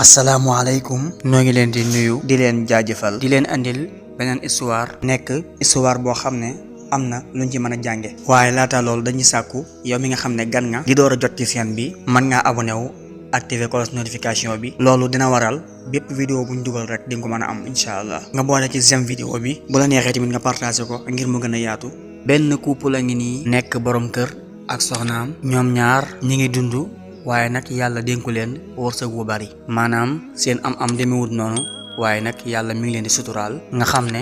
asalaamaaleykum ñoo ngi leen di nuyu di leen jaajëfal di leen andil beneen histoire nekk histoire boo xam ne am na luñ ci mën a jànge waaye laata loolu dañuy sàkku yow mi nga xam ne gan nga di door a jot ci chaîne bi mën ngaa abonné wu activer cloche notification bi loolu dina waral bépp vidéo buñ dugal rek di nga ko mën a am incha allah nga boole ci j'aime vidéo bi bu la neexee tamit nga partagé ko ngir mu gën a yaatu. benn couple la ngi nii nekk borom kër ak soxnaam ñoom ñaar ñi ngi dund waaye nag yàlla dénku leen wërsëg wu bari maanaam seen am demewut noonu waaye nag yàlla mi ngi leen di suturaal nga xam ne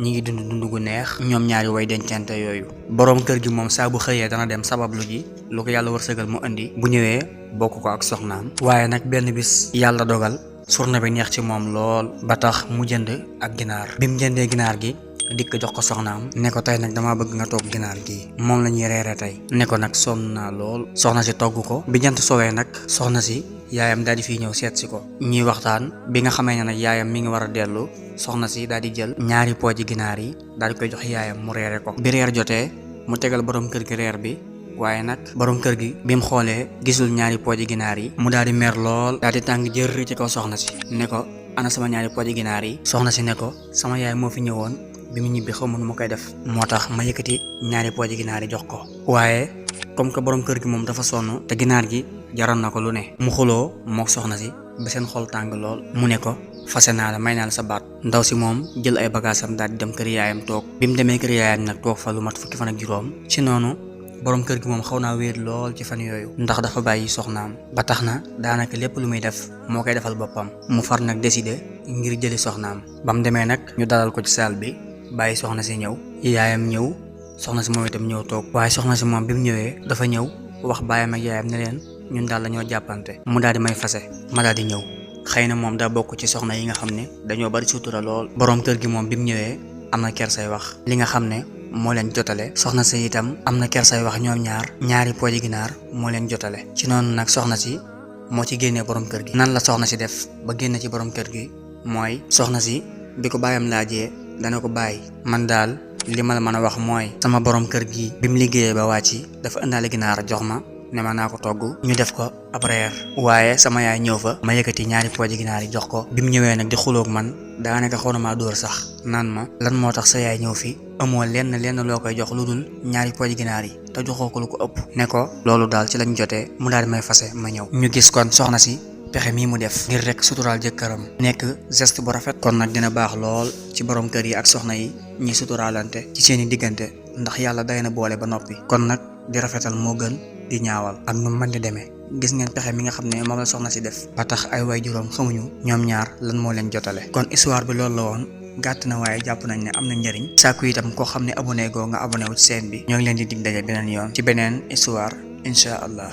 ñi ngi dund gu neex ñoom ñaari way dencante yooyu. boroom kër gi moom saa bu xëyee dana dem sabablu ji lu ko yàlla wërsëgal mu indi bu ñëwee bokk ko ak soxnaam waaye nag benn bis yàlla dogal surna bi neex ci moom lool ba tax mu jënd ak ginaar bi mu jëndee ginaar gi dikk jox ko soxnaam ne ko tey nag dama bëgg nga togg ginaar gi moom la ñuy reere tey ne ko nag sonn naa lool soxna si togg ko bi jant sowee nag soxna si yaayam daal di fiy ñëw seet si ko ñuy waxtaan bi nga xamee ne nag yaayam mi ngi war a dellu soxna si daal di jël ñaari pooji ginaar yi daal di koy jox yaayam mu reere ko bi reer jotee mu tegal borom kër gi reer bi waaye nag borom kër gi bi mu xoolee gisul ñaari pooji ginaar yi mu daal di mer lool daal di tàng jër ci kaw soxna si ne ko ana sama ñaari pooji ginaar yi soxna si ne ko sama yaay moo fi ñëwoon bi mu ñibbi xaw ma nu ma koy def moo tax ma yëkkati ñaari pooji ginaar yi jox ko waaye comme que borom kër gi moom dafa sonn te ginaar gi jaral na ko lu ne mu xuloo mook soxna si ba seen xol tàng lool mu ne ko fase naa la may naa la sa baat ndaw si moom jël ay bagaasam daal di dem kër yaayam toog bi mu demee kër yaayam nag toog fa lu mat fukki fan ak juróom ci noonu borom kër gi moom xaw naa wéet lool ci fan yooyu ndax dafa bàyyi soxnaam ba tax na daanaka lépp lu muy def moo koy defal boppam mu far nag décider ngir jëli soxnaam ba mu demee nag ñu dalal ko ci salle bi bàyyi soxna si ñëw yaayam ñëw soxna si moom itam ñëw toog waaye soxna si moom bi mu ñëwee dafa ñëw wax baayam ak yaayam ne leen ñun daal la ñoo jàppante mu daal di may fase ma daal di ñëw xëy na moom daa bokk ci soxna yi nga xam ne dañoo bari sutura lool boroom kër gi moom bi mu ñëwee am na kersay wax li nga xam ne moo leen jotale soxna si itam am na kersay wax ñoom ñaari pooji ginaar moo leen jotale ci noonu nag soxna si moo ci génnee borom kër gi nan la soxna si def ba génn ci borom kër gi mooy soxna si bi ko baayam laajee dana ko bàyyi man daal li ma la mën a wax mooy sama borom kër gi bi mu liggéeyee ba wàcc dafa indaale ginaar jox ma ne ma naa ko togg ñu def ko ab reer waaye sama yaay ñëw fa ma yëkkati ñaari pooji ginaar yi jox ko bi mu ñëwee nag di xuloog man daanaka xaw na maa dóor sax naan ma lan moo tax sa yaay ñëw fi amoo lenn loo koy jox lu dul ñaari pooji ginaar yi te joxoo ko lu ko ëpp ne ko loolu daal ci lañ jotee mu daal di may fase ma ñëw ñu gis kon soxna si pexe mii mu def ngir rek suturaal jëkkëram nekk geste bu rafet kon nag dina baax lool ci borom kër yi ak soxna yi ñi suturaalante ci seeni diggante ndax yàlla day na boole ba noppi kon nag di rafetal moo gën di ñaawal ak nu mën di demee gis ngeen pexe mi nga xam ne moom la soxna si def ba tax ay waay juróom xamuñu ñoom ñaar lan moo leen jotale kon histoire bi loolu la woon gàtt na waaye jàpp nañ ne am na njëriñ sàkku itam koo xam ne abonné goo nga abonné wu ci chaîne bi ñoo ngi leen di dig daje beneen yoon ci beneen histoire incha allah